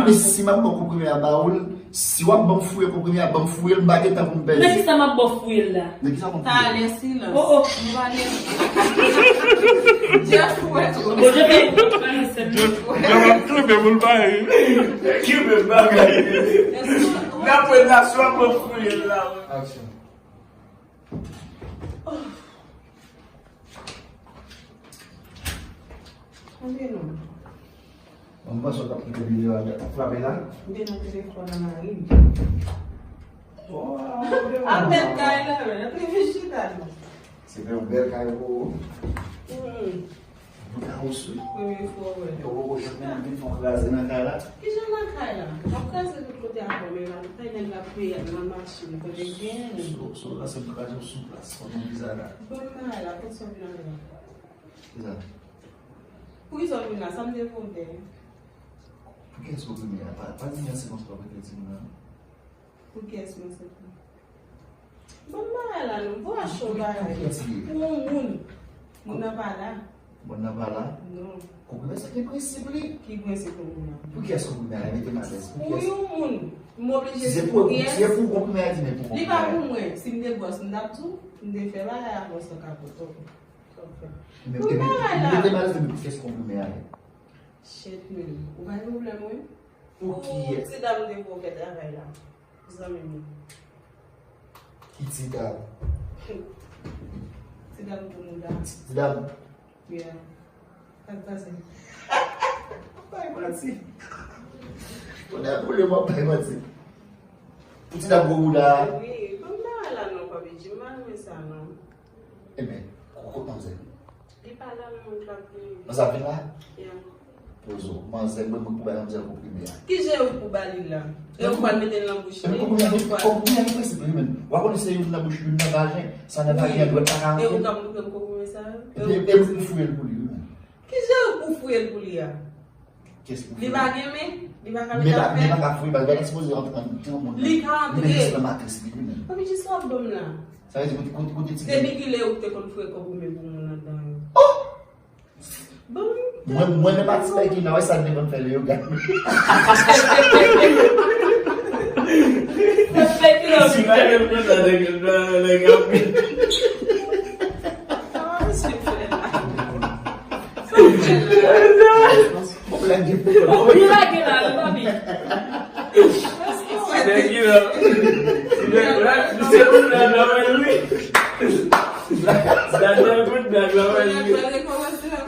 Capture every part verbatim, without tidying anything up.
Men si m ap ba w konprime a ba ou l, si w ap ban m fouye konprime a, ban m fouye l, m pa gen tan pou m pèdi. Nan kisa m ap ba w fouye l la? Nan kisa w ap ban m fouye l? Talè, silans. Oh, oh. Nou pale. Just wait. Bon, je vais. Yo, m ap kenbe pou l pa ri. Kenbe bagay. N ap wè la, si w ap ban m fouye l la. Action. Tande non. Mwen panse w t ap kite videyo a frape la. M te nan telefòn nan mari m. Apèl kay la, men, nan prive chita non. Se te yon bèl kay pou ou. Hmm. Yon kay ou sou. Premye fwa w wè. Yo poko janm vin fè yon kraze nan kay la. Kijan nan kay la? W ap kraze tout kote ankò, men la, kay nèg la peye nan machin, kote gen. Sou, sou la, se pou kraze w sou plas, kòm yon bizara. Bon, nan la, kot sa w vin la? Kisa? Poukisa w vin la? Sa m te voye w te? Pou kiyès ou vini a? Pa, pa di mèsi konsa w rete di m nan. Pou kiyès mèsi pou? Bon bagay la non, pou achte yon bagay. Pou kiyès li ye? Pou yon moun. Moun nan pa la. Moun nan pa la? Non. Konprimè sa ki prensip li. Ki prensip konprimè? Pou kiyès konprimè a? Mete m alèz. Pou kiyès? Pou yon moun. M oblije di pou kiyès? Si se pou, si se pou konprimè a, di men pou konprimè a. Li pa pou mwen. Si m te bòs, m t ap di w, m te fè bagay avè w san kapot. Men, men, men, men, men, men, men, kiyès konprimè a ye? Shit, men. Ou pa gen pwoblèm, wi? Pou kiyès? Ti dam de pou fè travay la. Zanmi m. Ki ti dam? Ti dam pou mouda. Ti, ti dam? Yeah. Sa k pase? Bay manti. Kounye a, kounye a, w ap bay manti. Pou ti dam gwo bouda a? Wi, bon, m pa wè la non, Papi Jim, m pa renmen sa non. Ebyen, kot manzè? Li pa la non, l ap vini. Manzè ap vin la? Yeah. Pozo, manzè, mwen, mwen pou bay manzè konprime a. Ki jan ou pou ba li la? E ou pral mete l nan bouch li? Konprime a gen prensip wi, men. W a konnen se youn nan bouch, youn nan vajen. Sa nan vajen an dwèt pa ka rantre. E ou k ap montre m konprime sa yo? E, e, e ou fouye l pou li wi, men. Ki jan ou pou fouye l pou li a? Kiyès pou fouye l? Li pa gen men, li pa ka mete afè. Men pa, men pa ka fouye, bagay la sipoze rantre nan gran moun. Li ka rantre. Men jis nan matris li, wi, men. Papi Jim, sa w ap ban m la? Sa vle di kote, kote, kote ti. Depi kilè ou te konn fouye konprime pou moun anndan yo? Oh! Bon. Mwen, mwen menm a ti bagay ki nan wè sa l te konn fè le yoga. Sa fè ki lòt. Si pa gen konsa, nèg, nèg ap. Ou byen lage la, wi, papi. Nèg ki la. Nèg la, misye konn la travay, wi. Dada kout nèg la, wi.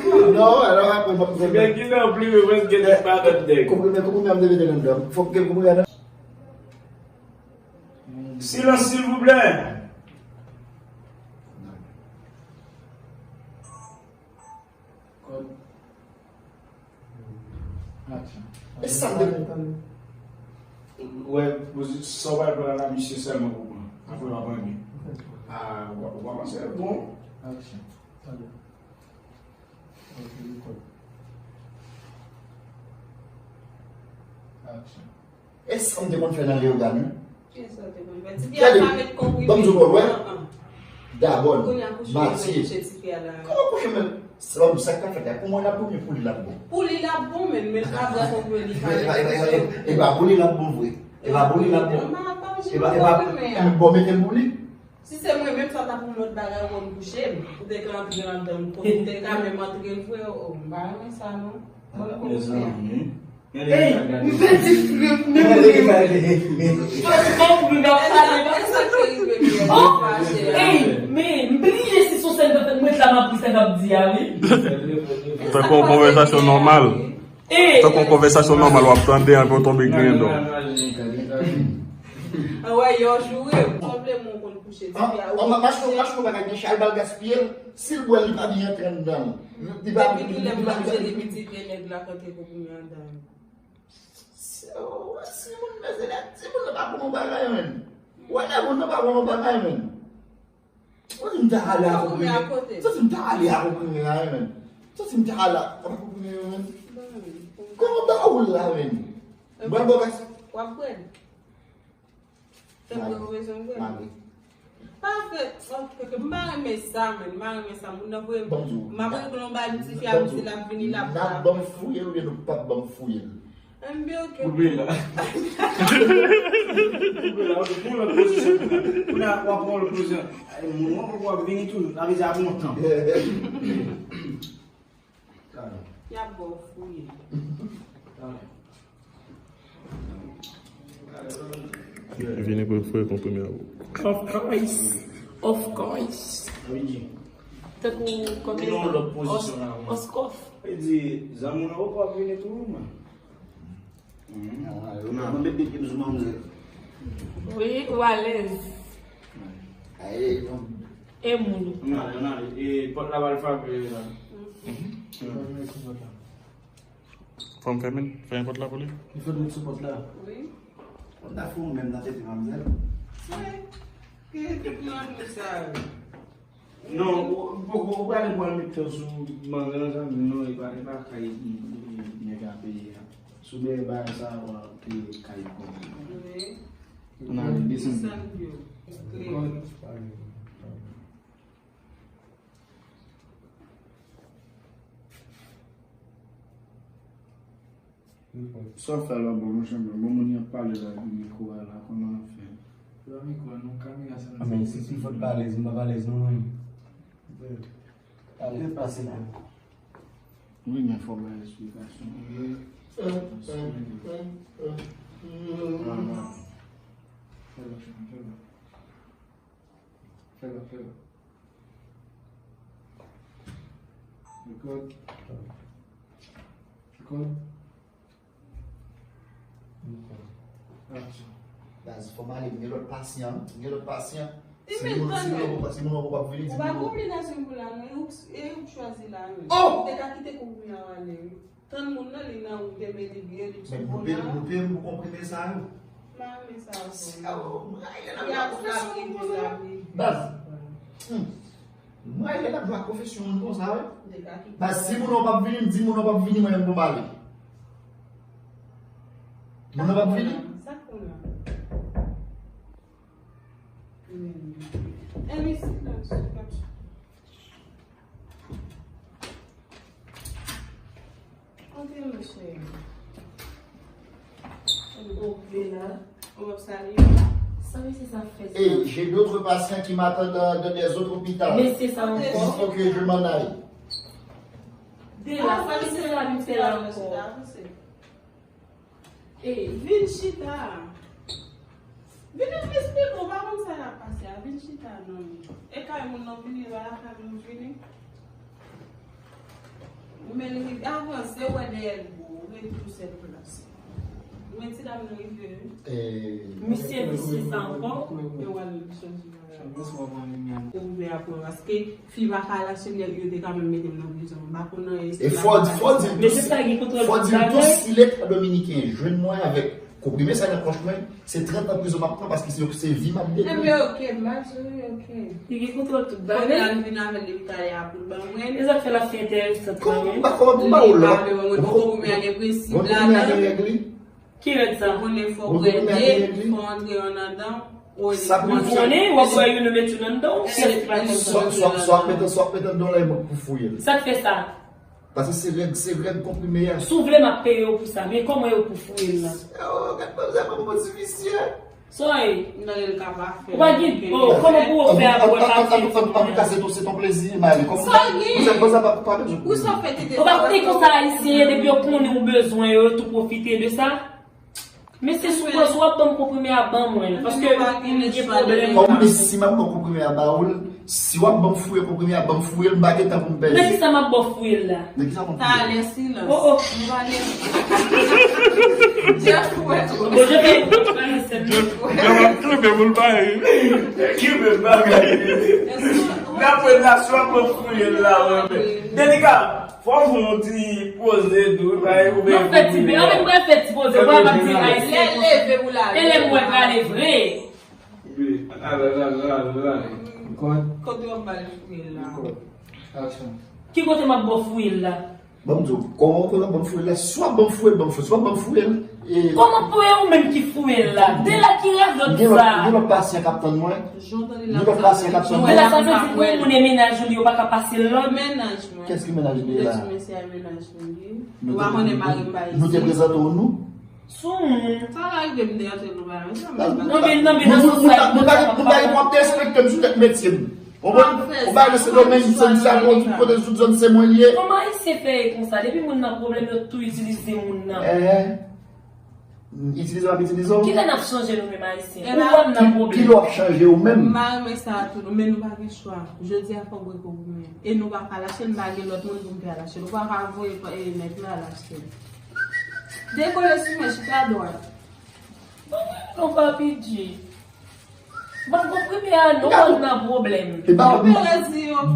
Non, alò, apre, mwen, mwen, nèg ki nan pli, mwen, mwen, gen nèg pa lòt nèg. Konprime, konprime, m te mete nan dòm. Fòk ke konprime nan. Silans, silvouplè. Action. E sa m te. Wè, sa w pral pran la, misye sèlman pou pran. Apre w ap renmen. Ah, w ap, w ap panse l bon. Action. Tande. Ok, record. Action. E sa m te konn fè nan Leyogàn wi. Kiyès sa w te konn fè? Tifi a pa met konprime. Ban m di w bò, wè. Dabòn, Matye. Kounya kouche mwen kouche tifi a la. Kòman kouche mwen? Se pa sa k ap fèt la. Pou mwen, l ap bon, men pou li, l ap bon. Pou li, l ap bon, men, men l pa bwè konprime, li pa. E pa, e pa, e pa, e pa pou li, l ap bon vre. E pa pou li, l ap bon. E pa, e pa, bon, mete l pou li. Si se mwen menm, sa t ap yon lòt bagay, ou konn kouche m. Ou te ka antre anndan m, ou te ka menm antre vre, o, m pa renmen sa non. Mezanmi. Ey, m pèdi frè m, men. Ey, men, m bliye si son sèl nan tèt mwen la, m ap ri sa n ap di a, wi. Tankou yon konvèsasyon nòmal. Tankou yon konvèsasyon nòmal, w ap tande, anpi w tonbe griyen do. Anwè, yo joure. Sanble mwen konn kouche tifi a. Mache, mache, bagay gen chay, bal gaspiye l. Si l bwè l, li pa byen antre anndan l. Li pa, depi kilè m manje depi tifi e nèg la kante konprime anndan l. Si moun mezele a, timoun nan pa konn yon bagay, menn. Wè, nèg moun nan pa konn yon bagay, menn. Ou di m ta ale a konprime. Ou di m ta ale a konprime a, menn. Ou di m ta ale a konprime, menn. Kòman ba ou la, menn? Mwen bò kase. W ap bwè l? Fè bwè ou bezwen bwè. Mami. Pa fè, ok, ok, m pa renmen sa, menn. M pa renmen sa. Moun nan voye m. M ap regle yon bagay, m tifi a, m di l ap vini, l ap la. N ap ban m fouye l oubyen nou p ap ban m fouye l? Koute la. Koute la, ok, pou lòt pozisyon. Kounye a, w ap pran lòt pozisyon. Ay, moun, w ap vini toujou. Sa vle di ap lontan. Y ap ba w fouye. Vini pou fouye konprime a ou. Of course. Of course. Tankou kòm yon lòt pozisyon la. Oskòf. E di, zanmi w nan ou p ap vini toujou, man. Mwen met de pye m sou manzè. Wi, ou alèz. Aye, non. E moun. Ann ale, ann ale. E pòt la pral frape la. Fò m fèmen, fèmen pòt la pou li. Li fèt met sou pòt la. Wi. Pòt la fou menm nan tete manzè. Ki, ki plan nou sa yo? Non, ou, ou, ou prale pran mitan sou manzè nan zanmi non, e pa, e pa kay nèg a peye a. Sou dèyè bagay sa a, w ap peye kay kòb. Wi. Ann ale, desann. Desann yo. Klè. Sa w fè la bon, monchè, bon, bon, moun y ap pale la, epi mikwo a la, kòman w ap fè? Yo, mikwo a, non, kamera sa. A, men si, si fòt pa alèz, m pa alèz, non, mwen. Alèz pase la. Wi, men fò bay esplikasyon. Wi. Fè la, fè la. Fè la, fè la. Record. Record. Action. Baz, fò m ale, m gen lòt pasyan, m gen lòt pasyan. Si moun, si moun nan poko, si moun nan poko ap vini, di m non. Ou pa konpli nan sou kou la, non, e ou k chwazi la, non. Oh! Ou te ka kite kou pou y a ale, wi. Tann moun nan, li nan wout, men li byen, li sou bon la. Men nou peye, nou peye pou konprime sa yo. M pa renmen sa yo. Baz. Hmm. Mwen, lè l ap jwe ak pwofesyon moun konsa, wi. Baz, si moun nan p ap vini, m di moun nan p ap vini, mwen menm pou m ale. Moun nan p ap vini? Sa k pou la? Hmm. Ann silans, w p ap Ok, monchè. Ou vle la. Ou ap salye. Sa mesye sa fè sa? Et j'ai d'autres patients qui m'attendent dans, dans des autres hôpitaux. Mesye sa ankò. Il faut que je m'en aille. De la, sa mesye sa vin fè la ankò? Ey, vin chita. Vin ap esplike, ou pa konn sa k ap pase a. Vin chita non. E kay moun nan vini, e pa lakay moun vini. Ou menm li avanse, wè dèyè l gwo, ou rete sou sèl plas. Ou menm ti dam nan rive, wi. Misye visye sa ankò. Yo wè l chanje bagay. Ou vle apre, paske fi pa ka lache, yo te ka menm mete m nan prizon. M pa konn anyen. E fò di, fò di l tou, fò di l tou, si Leta Dominiken jwenn mwen avèk konprime sa nan pòch mwen, se trant an prizon m ap pran, paske se, se vi m ap detwi. Enben, ok, m pa di, ok. Li gen kontwòl tout bagay. Kote a l vin avè l depi talè a pou l ban mwen. E sa k fè l ap fè enteresan. Kòman pou m ba, kòman pou m ba w lòt? Konprime a gen prensip ladan. Ki règ sa? Ou konnen fò w bwè de, fò w antre anndan. Sa pou w konnen, w ap bwè youn, ou met youn anndan w, kiyès ki pa konn sa? Swa, swa, swa w ap met, swa w ap met anndan w la, e mwen k pou fouye l. Sa k fè sa? Paske se règ, se règ konprime a. Si w vle, m ap peye w pou sa, men kòman yo pou fouye l la? Oh, gad manzè, manman ti visye. Sa w ye? Ou pa gen, oh, kòman pou w fè ap wè papye? Antouka, se ton, se ton plezi, Mari. Sa w ye? Ou pa koute konsa ayisyen ye, depi yo konnen w bezwen yo, yo tou pwofite de sa. Men se sou pòz w ap ban m konprime a, ban mwen l, paske m gen pwoblèm. Kòm ou di si m ap ban w konprime a, ba ou l, si w ap ban m fouye konprime a, ban m fouye l, m pa gen tan pou m pèdi. Men kisa m ap ba w fouye l la? Men kisa m ap fouye? Talè, silans. Oh, oh. Nou pale. Jeff, wè. Bon, je vais. Jeff ap klebe pou l pale. Klebe bagay. Dapre nasyon ap ban m fouye l la, wè. Delika. Fò w fè yon ti poze tou, pa e ouvè. Mwen fè ti, anben mwen pral fè ti poze, mwen pral di ayisyen konsa. E lè m wè prale vre. Kote w ap ba l fouye l la? Ki kote m ap ba w fouye l la? Ban m di w, kòman w konnen ban m fouye l la? Swa ban m fouye l, ban m fouye l, swa ban m fouye l. Kòman pou e ou menm ki fouye l la? De la ki radòt sa? Gen lòt, gen lòt pasyan k ap tann mwen. Gen lòt pasyan k ap tann mwen. De la sa vle di pou moun e mennaj ou li, yo pa ka pase l lòd? Mennaj mwen. Kiyès ki mennaj li la? Ou pa konnen mari m pa isit. Nou te prezante w nou? Sou moun. Sa la rive m deyò se nou bagay. Non, men, non, men, nan sans sa, moun ta gen pou ap derespekte m sou tèt metye m. Ou konprann? Ou bay nan Sendomeng, Sanntiago, tout kote, tout zòn se mwen l ye. Kòman Ayisyen fè e konsa? Depi moun nan pwoblèm, yo tou itilize moun nan. Itilize w ap itilize w. Kilè n ap chanje nou menm Ayisyen? Ou wè m nan pwoblèm. Kilè w ap chanje ou menm? M pa renmen sa tou non, men nou pa gen chwa. Jodi a fòk bweko pou mwen. E nou pa ka al achte l, m pa gen lòt moun pou m te al achte l. Ou pa ka voye nèg la al achte l. Dekole sou men, chita dwat. Bon, mwen non papi G. Ban m konprime a non, mwen nan pwoblèm. E ba ou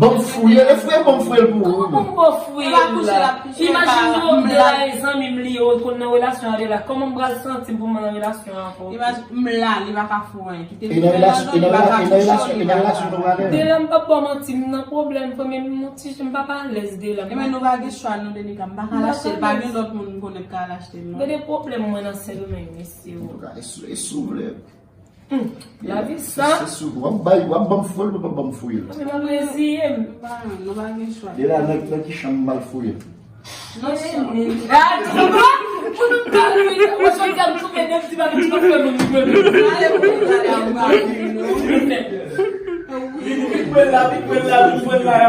ban m fouye, e fouye ban m fouye l pou ou. Kòman m ba w fouye l la? Imajine w de la e zanmi m li yo konn nan relasyon a de la. Kòman m pral santi m pou mwen nan relasyon an ankò? Imajine m la, li pa ka fouye anyen. Kite m fè lajan, li pa ka fouye anyen. De la m p ap ba w manti, m nan pwoblèm, premye m yon ti jan m p ap alèz de la. Ebyen nou pa gen chwa non Denika, m pa ka al achte l, pa gen lòt moun m konnen k ka al achte l non. Gade pwoblèm mwen nan Sendomeng mesye o. Antouka, e si w vle. Lavi sa. Se sou w ap bay, w ap ban m fouye l, w ap ban m fouye l. Mwen m ap reziye m. Nou pa gen chwa. De la nan nan ki chanm m al fouye. Non, se mwen. Gade, mwen menm kalme, mwen jodi a m toufe de ti bagay, ti bagay, mwen mwen. Ale pou mwen ale an mari nou. Li pran la, li pran la, li pran la.